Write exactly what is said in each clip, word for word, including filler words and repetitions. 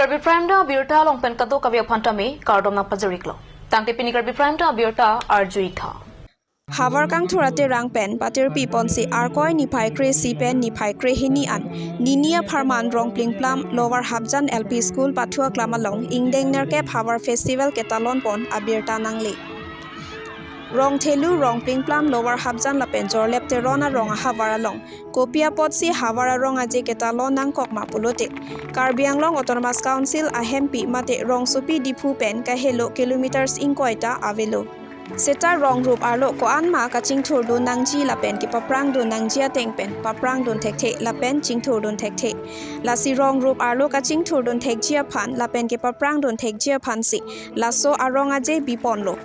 Karbi Prime Time abirta along pen kadokave aphan tame kardom nangpajir-iklo. Tangte pini Karbi Prime Time abirta arju-ik tha. Havar Kangthur Aterang pen patirpi ponsi Arkoi niphai kre-isi pen niphai kre-hini an Nini apharman Rongplingplam Lower Hapjan L P School pathu aklam along ingdeng nerkep Havar Festival ketalon pon abirta nangle. Rongthelu, Rongplingplam Lower Hapjan lapen Jorlep Teron arong ahavar along kopi apotsi havar arong aje ketalon nangkok ma pulote, Karbi Anglong Autonomous Council ahempi mate rongsopi Diphu pen kahelo kilometers ingkoi ta avelo. Seta rong rup arlo ko-an ma kachingthurdun nangji lapen kepaprangdun nangji ateng pen paprangdun thekthe lapen chingthurdun thekthe. Lasi rong rup arlo kachingthurdun thekji aphan lapen kepaprangdun thekji aphansi laso arong aje biponlo.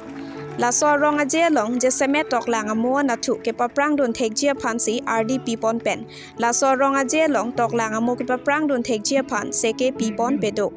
Laso arong aje along jasemet toklang amo anatthu kepaprangdun thekji aphansi ardi pipon pen laso arong aje along toklang amo kepaprangdun thekji aphan seke pipon pedo.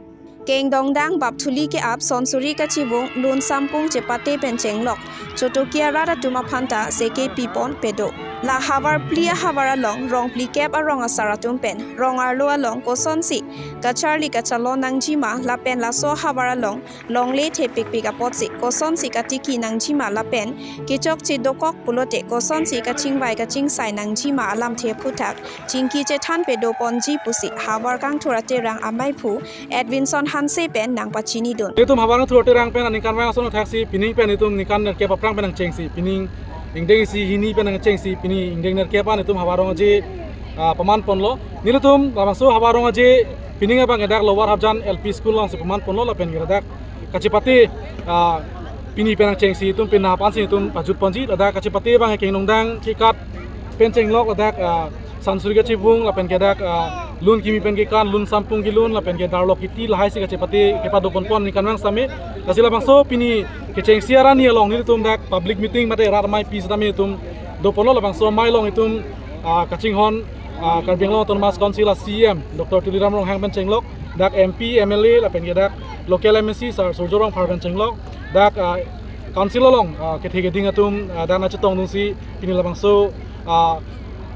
Kengdongdang bapthuli ke-ap sonsuri kachivung lun sampung chepate pen chenglok Chotokia rat atum aphan ta seke pipon pedo. La havar phli ahavar along rong phlikep arong asar atum pen rong arlo along kosonsi kacharli kachalon nangjima lapen laso havar along longle thepikpik apotsi kosonsi katiki nangjima lapen kechokche dokok pulote kosonsi kachingvai kachingsai nangjima alamthe aphuthak chingki chethan pedo ponji pusi Havar Kangthur Aterang amaiphu Edwinson Hanse pen nangpachinidun. Itum Havar Kangthur Aterang pen aningkanvang ason athaksi pining pen itum ningkan nerkep aphrang pen nangchengsi, pining ingdeng isi hini pen nangchengsi, pini ingdeng nerkep an itum havar arong aje, ah, paman ponlo. Nelitum labangso havar arong aje pining abang ke dak Lower Hapjan L P School alongsi paman ponlo lapen ke ladak kachepate, ah, pini pen nangchengsi itum penap ansi itum pajut ponji, ladak kachepate abang ke Kengdongdang kekat pen chenglok ladak, ah, sonsuri kachivung lapen ke dak, ah, lun kimi pen kekan, lun sampung kelun lapen ke darlok kiti lahaisi kachepate kepado ponpon ningkanvang sitame. Lasi labangso pini kechengsi arni along nelitum dak public meeting mate rat ameipi sitame itum doponlo. Labangso amei along itum, ah, kachinghon, ah, Karbi Anglong Autonomous Council a C E M Doctor Tuliram Ronghang pen chenglok, dak M P, M L A lapen ke dak local M A C Sir Surjya Rongphar pen chenglok, dak, ah, council along, ah, kethe keding atum, ah, dak nangchetongdunsi pini labangso, ah,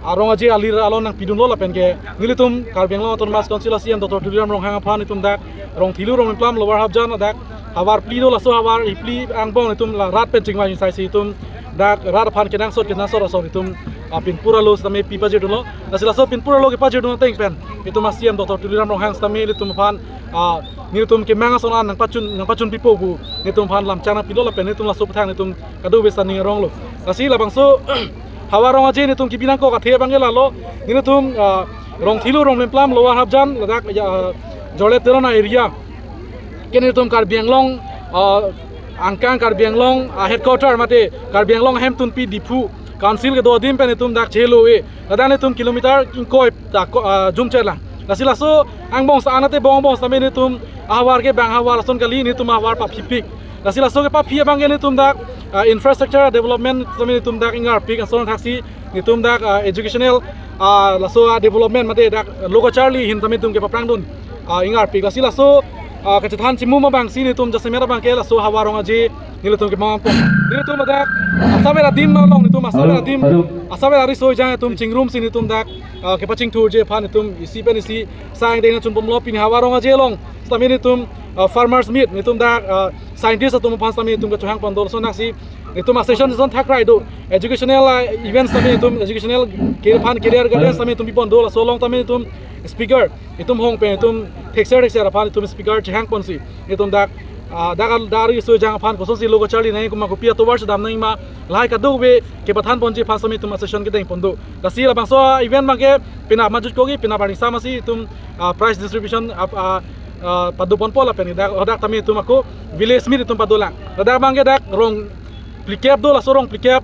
arong aje alir along nangpidunlo lapen ke nelitum Karbi Anglong Autonomous Council a C E M Doctor Tuliram Ronghang aphan itum dak Rongthelu Rongplingplam Lower Hapjan dak havar phli do, laso havar phli angbong itum la rat pen chingvai chingsaisi itum dak rat aphan kenangsot kenangsot ason itum, ah, pinpur alo sitame pipajirdunlo. Lasi laso pinpur alo kepajirdun ateng pen itum a C E M Doctor Tuliram Ronghang sitame nelitum aphan, ah, nelitum kemang ason an nangpachun nangpachun pipo pu nelitum aphan lamchang nangpilo lapen nelitum laso aputhak nelitum kadokave sitame ning aronglo. Lasi labangso havar arong aje nelitum kebi nangkok athe abang ke lalo, nelitum, ah, Rongthelu Rongplingplam Lower Hapjan ladak, ya, Jorlep Teron area ke nelitum Karbi Anglong, ah, angkang Karbi Anglong, ah, headquarter mate Karbi Anglong ahemtunpi Diphu Council kedo adim pen itum dak chelo-e. Ladak nelitum kilometer ingkoi ta ko-, ah, jumchet lang. Lasi laso angbong sa anate bong bong sitame nelitum ahavar ke bang havar ason kali, nelitum ahavar paphipik. Lasi laso kepaphi abang ke nelitum dak, ah, infrastructure development sitame nelitum dak ingarpik ason thaksi nelitum dak, ah, educational, ah, laso, ah, development mate dak lo kacharli ahin sitame nelitum kepaprangdun, ah, ingarpik. Lasi laso, ah, kachethan chimum abangsi nelitum jasemet abang ke laso havar arong aje nelitum kemang pon. Nelitum dak asaver adim along nelitum asaver adim, asaver ariso ejang itum chingrumsi nelitum dak, ah, kepachingthurji aphan nelitum isi pen isi sang deng nangchun ponlo. Pini havar arong aje along sitame nelitum, ah, farmers meet nelitum dak, ah, scientist atum aphan sitame nelitum kachehang pon do. Lason thaksi nelitum a session session thakrai do, educational, ah, events sitame nelitum educational ke aphan career guidance sitame nelitum pipon do. Laso along sitame nelitum speaker itum hong pen itum thekser thekser aphan itum speaker chehang ponsi itum dak, ah, dak al-, dak ariso ejang aphan kosonsi lo kacharli nangji ma, kopi atovar si dam nangji ma, lahai kadokave kepathan ponji aphan sitame itum a session kedeng pon do. Lasi labangso event abang ke penap majut kogi, penap arni sama si itum, ah, prize distribution ap-, ah, ah, pado ponpo lapen dak, hadak sitame itum ako village meet itum padolang. Ladak abang ke dak rong phlikep do, laso rong phlikep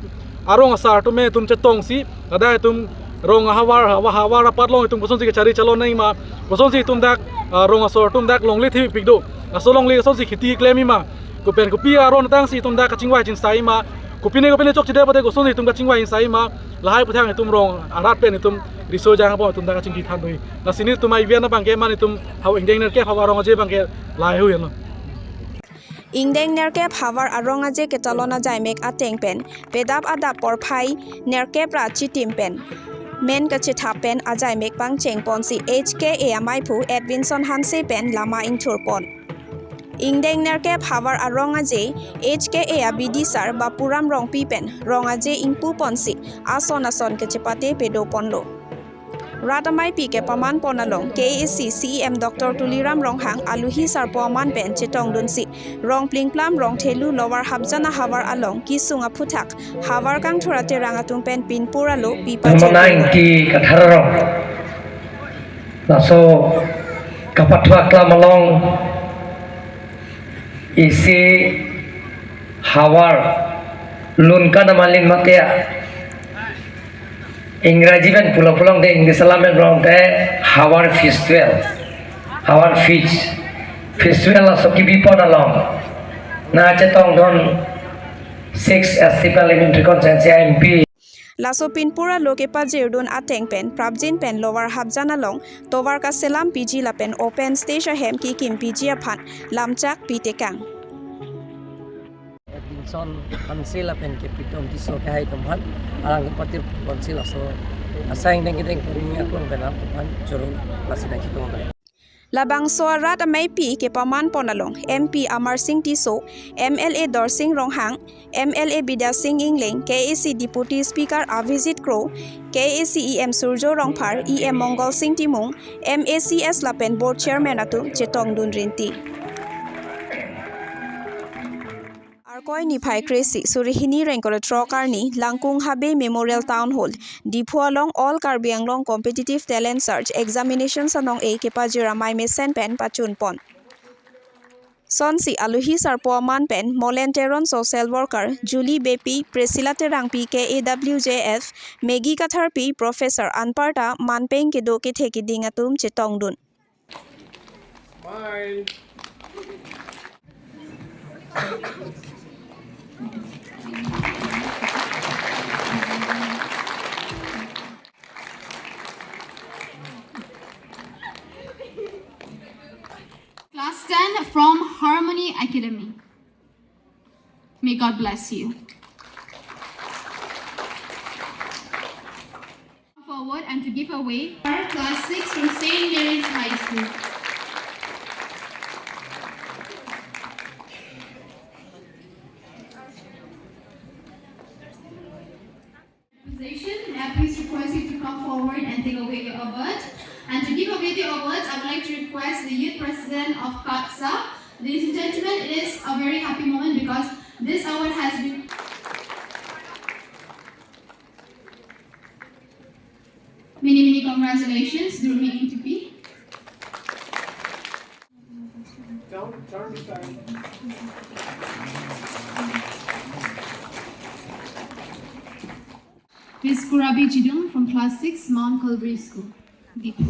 arong asar atum itum chetongsi ladak itum rong ahavar, havar, havar apatlong itum kosonsi kachari chalon nangji ma, kosonsi itum dak, ah, rong asor atum dak longle thepik do. Laso longle kosonsi kheti klemji ma, kopi pen kopi aron tangsi itum dak kachingvai chingsai ma, kopine kopine chokchedet pute kosonsi itum kachingvai chingsai ma, lahai aputhak itum rong arat pen itum riso ejang abang itum dak kachingki than do. Lasi nelitum a-event abang ke mane itum havar ingdeng nerkep havar arong aje abang ke lahai hui lo. Ingdeng nerkep havar arong aje ketalon ajaimek ateng pen pedap adap porphai nerkep ra chitim pen Men kachethap pen ajaimek pangcheng ponsi H K A amaiphu Edwinson Hanse pen lama ingthur pon. Ingdeng nerkep havar arong aje H K A abidisar Bapuram Rongpi pen rong aje ingpu ponsi ason ason kachepate pedo ponlo. Rat amaipi kepaman pon along K A A C C E M Doctor Tuliram Ronghang aluhi sarpo aman pen chetongdunsi Rongplingplam Rongthelu Lower Hapjan ahavar along kesung aphuthak havar kangthur aterang atum pen pinpur alo pi Mona pajir ingti kathar arong. Laso kapathu aklam along isi havar lun kana malin mate a. Ingraji pen pulo pulo te, English alam pen pulo te havar festival, havar feast, festival laso kebi pon along nangchetongdun six S T Parliamentary Constituency M P. Laso pinpur alo kepajirdun ateng pen prapjin pen Lower Hapjan along tovar kaselam piji lapen open stage ahem kekim piji aphan lamchak pitekang. Edwinson Hanse lapen Kepitom Tisso kehai atum aphan arang kepatir ponsi laso asai ingdeng kedeng puri akung pen atum aphan choro lasi nangchetong. Labangso arat amaipi kepaman pon along M P Amarsing Tisso, M L A Dorsing Ronghang, M L A Bidya Sing Engleng, K A A C Deputy Speaker Avijit Kro, K A A C E M Surjo Rongphar, E M Mongol Sing Timung, M A C S lapen Board Chairman atum chetongdun rinti. Arkoi niphai kre-isi, suri hini ingkoi ra throk arni, Langkung Habe Memorial Town Hall, Diphu along All Karbi Anglong Competitive Talent Search Examinations anong-e kepajir amei mesen pen pachun pon. Sonsi aluhi sarpo aman pen Molen Teron, social worker, Julie Beypi, Priscilla Terangpi, K A W J F, Maggie Katharpi, Professor anparta manpeng kedo kethe keding atum chetongdun. Smile. Class ten from Harmony Academy. May God bless you. Forward and to give away our class six from Saint Mary's High School. Position, may I please request you to come forward and take away your award. And to give away the award, I would like to request the youth president of KATSA. Ladies and gentlemen, it is a very happy moment because this award has been Many, many congratulations, Durmi Ingtipi. Down, turn side. Miss Kurabi Jidung from class six, Mount Calvary School, Diphu.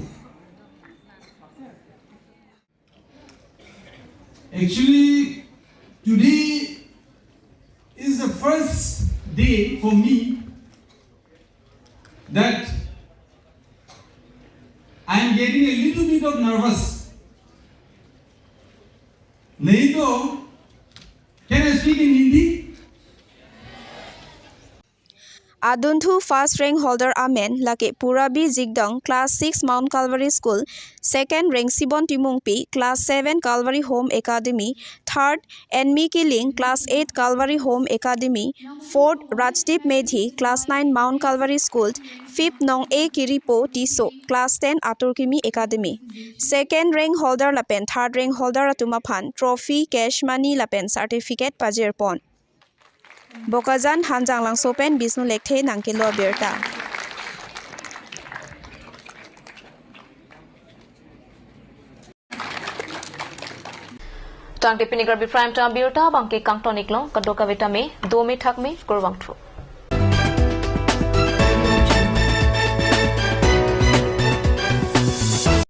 Actually, today is the first day for me that I am getting a little bit of nervous. नहीं तो, can I speak in Hindi? Adunthu first rank holder amen lake Purabi Jigdong, class six, Mount Calvary School, second rank Sibon Timungpi, class seven, Calvary Home Academy, third Enmi Kiling, class eight, Calvary Home Academy, fourth Rajdeep Medhi, class nine, Mount Calvary School, fifth Nong A Kiripo Tisso, class ten, Atur Kimi Academy. Second rank holder lapen third rank holder atum aphan trophy, cash money lapen certificate pajir pon. Bokajan, Hanjanglangso pen Bisnu Lekthe nangkelo abirta. Tangte pini Karbi Prime Time abirta abangke kangton-iklo, kadokave tame dome thakme, kurvangthu.